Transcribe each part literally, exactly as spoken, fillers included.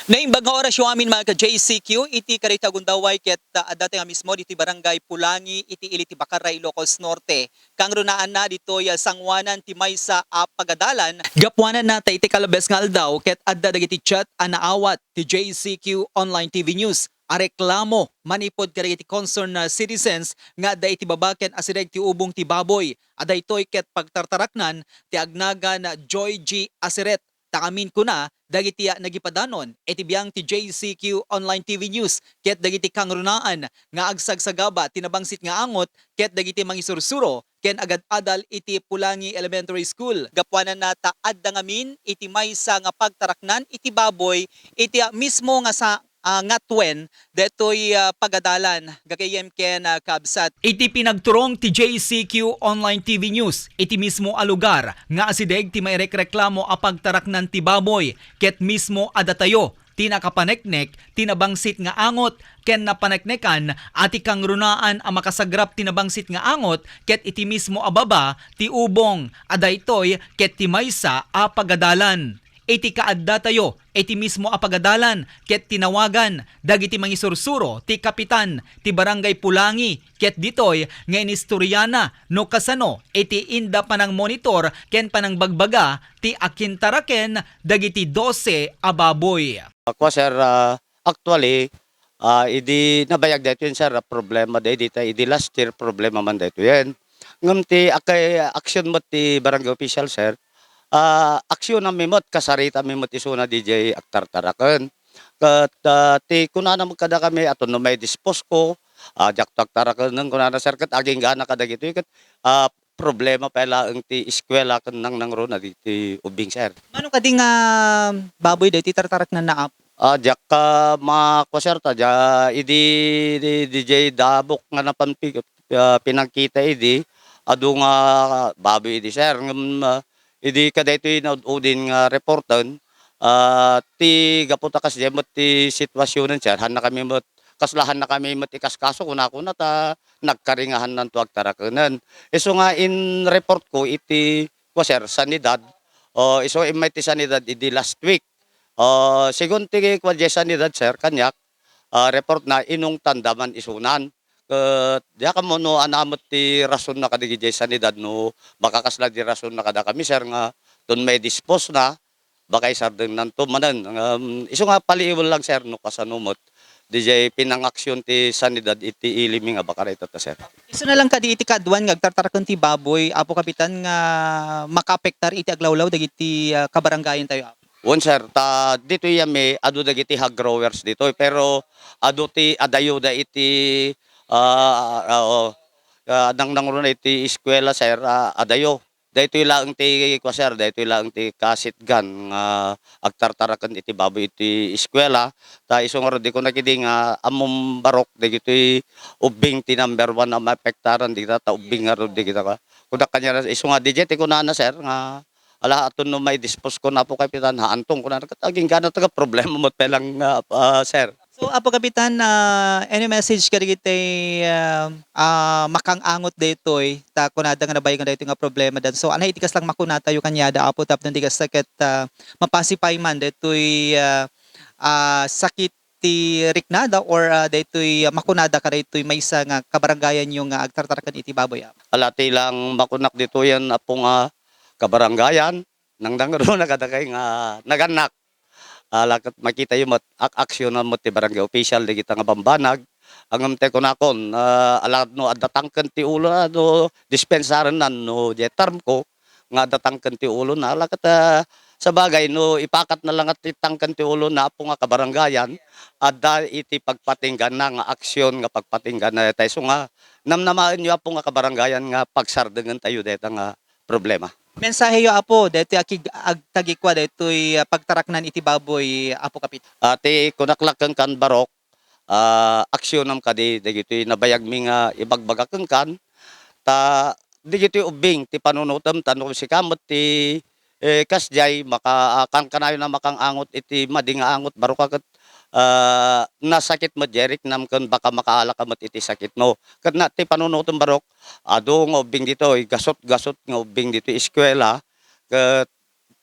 Naimbag nga orasyo amin, mga ka-J C Q, iti kadaytoy a gundaway ket, ah, adda tayo nga mismo ditoy Barangay Pulangi iti ili ti Bacarra, Ilocos Norte. Kangrunaanna ditoy, ah, sanguanan ti maysa a pagadalan. Gapuananna ta iti kalabes nga aldaw ket adda dagiti chat a naawat ti J C Q Online T V News a reklamo manipud kadagiti concerned nga citizens nga adda iti baba ken asideg ti ubong ti baboy a daytoy ket pagtartaraknan ti agnagan Joy G Asiret. Ta amin kuna dagiti, ah, nagipadanon iti biang ti J C Q Online T V News ket dagiti kangrunaan nga agsagsagaba ti nabangsit nga angot ket dagiti mangisursuro ken agad-adal iti Pulangi Elementary School. Gapuananna ta adda ngamin iti maysa nga pagtaraknan iti baboy iti, ah, mismo nga sa, ah, ngatuen daytoy, ah, pagadalan. Gagayyem ken, ah, kabsat. Iti pinagturong ti J C Q Online T V News iti mismo a lugar nga asideg ti mairekreklamo a pagtaraknan ti baboy ket mismo a datayo ti nakapaneknek ti nabangsit nga angot ken napaneknekan a ti kangrunaan a makasagrap ti nabangsit nga angot ket iti mismo a baba ti ubong a daytoy ket ti maysa a pagadalan. Iti kaaddatayo iti mismo a pagadalan ket tinawagan dagiti mangisursuro ti kapitan ti Barangay Pulangi ket ditoy nga inistoriana no kasano iti inda panangmonitor ken panangbagbaga ti akintaraken dagiti dose a baboy. Kua, sir, ah, actually, ah, idi nabayag daytoyen, sir, a problema daydi ta idi last year problema man daytoyen. Ngem ti akay action met ti barangay official, sir, ah, action mi met, kasarita mi met isuna diay agtartaraken. Ket, ah, ti kunana met kadakami, aton no mai-dispose ko, ah, diakto agtarakenen, kunana, sir, ket aginggana kadagitoy ket, ah, problema pay laeng ti eskuela ken nangnangruna diti ubbing, sir. Mano kadi nga baboy daytoy tartaraknanna, Apo? Ah, diak ka makua, sir, ta dia idi di, diay dabok nga napan pi-, ah, pinagkita idi, adu nga baboy idi, sir. Ngem, ah, idi kadaytoy naud-udin nga reporten, ah, ti gapu ta kasdiay met ti situasionen, sir, haanna kami met, kasla haanna kami met ikaskaso, kunakuna, ta nagkari nga haannanto agtarakenen. Isu nga in-report ko iti, kua, sir, sanidad, o, isu immay ti sanidad idi last week. O, segun ti kua diay sanidad, sir, kaniak, ah, report na inungtanda man isunan. Ket diak ammo no ania met ti rasonna kadagiti sanidad no makakasla di rasonna kadakami, sir, nga ton mai-dispose na, baka isardengnan to manen. Um, isu nga paliiwen lang, sir, no kasano met diay pinangaksion ti sanidad iti ili mi nga Bacarra ita, sir. Isuna lang kadi iti kaaduan nga agtartaraken ti baboy, Apo Kapitan, nga makaapektar iti aglawlaw dagiti, ah, kabarangayan tayo, Apo? Wen, sir, ta ditoy yami adu dagiti hog growers ditoy, pero adu ti adayoda iti, ah, ah, oo, ah, nangnangruna iti eskuela, sir, ah, adayo. Daytoy laeng ti, kua, sir, daytoy laeng ti kasitgan nga agtartaraken iti baboy iti eskuela. Ta isu ngarud, di kunak idi nga ammom, Barok, dagitoy ubbing ti number one a maapektaran dita, ta ubbing ngarud dagita, kua. Kunak kaniana, isu nga diay ti kunana, sir, nga ala, aton no mai-dispose ko, Apo Kapitan, haanton, kunana, ket aginggana ta nga problema met pay lang nga, ah, sir. So, Apo Kapitan, ah, any message kadagiti, ah, ah, makang-angot daytoy? Ta kunada nga nabayagan daytoy nga problema dan. So, ania iti kasla nga makunatayo kaniada, Apo, tapno di kasta ket, ah, ma-pacify man daytoy, ah, ah, sakit ti riknada or, ah, daytoy, ah, makunada kadaytoy maysa nga kabarangayanyo nga agtartaraken iti baboy, Apo? Ala, ti lang makunak ditoyen, Apo, nga kabarangayan, nangnangruna kadakay nga nagannak. Ala, ket makitayo met, ak-, aksionan met ti barangay official dagita nga bambanag. Ngem ti kunakon, ah, ala no adda tangken ti ulo, ah, no dispensarennan no diay term ko nga adda tangken ti ulona. Ala ket, ah, sabagay no ipakatna la nga ti tangken ti ulona, Apo, nga kabarangayan, adda iti pagpatingganna nga aksion nga pagpatingganna dayta. Isu nga namnamaenyo, Apo, nga kabarangayan nga pagsardengentayo dayta nga problema. Mensaheyo, Apo, daytoy akig-, agtagikua daytoy, ah, pagtaraknan iti baboy, Apo Kapitan. Ah, ti kunak la kenkan, Barok, ah, aksionam kadi dagitoy nabayagmi nga ibagbaga kenkan, ta dagitoy ubbing ti panunotem, ta no sika met ti, eh, kasdiay, maka-, ah, kankanayon a makang-angot iti madi nga angot, Barok, a ket, ah, nasakit met diay riknam ken baka makaalaka met iti sakitmo. Ket na, ti panunotem, Barok, adu nga ubbing ditoy, gasut-gasut nga ubbing ditoy eskuela, ket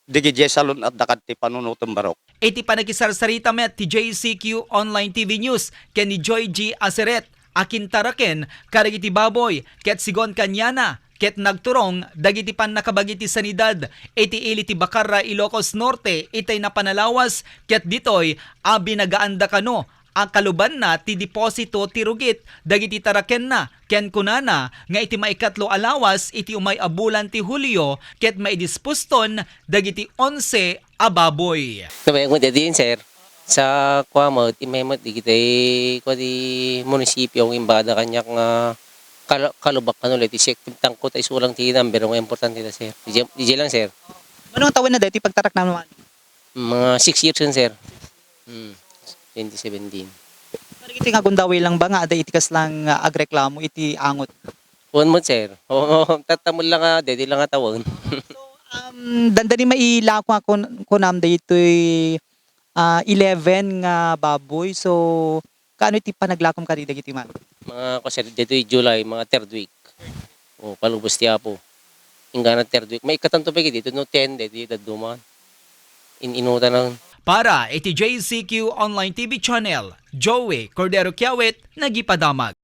Digi Jessalon adda kad ti panunoten barok. Iti panakisarsarita met ti J C Q Online T V News ken ni Joy G Aseret, akintaraken kadagiti baboy, ket sigon kaniana, ket nagturong dagiti pannakabagi ti sanidad iti ili ti Bacarra, Ilocos Norte, itay napan a lawas, ket ditoy a binagaanda kano a kalubanna ti deposito ti rugit dagiti tarakenna, ken kunana nga iti maikatlo a lawas iti umay a bulan ti Hulio ket maidispuston dagiti onse a baboy. Nabayag mo daydiay, sir. Sa kua met, immay met dagiti kua ti munisipio nga imbagada kaniak nga kal-, kalubak kano, let, ti check tangko ta isu lang ti number nga importante ta, sir. Diay, diay lang, sir. Mano nga tawenna daytoy pagtaraknam? Mga six years yun, sir. Hmm. Twenty seventeen. Kadagiti nga gundaway lang ba nga adda iti kasla nga agreklamo iti angot? Kuan met, sir. Oo, tatta met lang nga, daydiay lang nga tawen. So, um, dandani mailako nga kun-, kunam daytoy, ah, eleven nga baboy. So, kaano iti panaglakom kadagiti man? Mga, kuan, sir, daytoy July, mga third week. O, palubos ti Apo. Inggana third week. Maikkatanto pay ket daytoy no ten, daytoy dadduma. In-inutan na. Para iti J C Q Online T V Channel, Joey Cordero Kiawit, nagipadamag.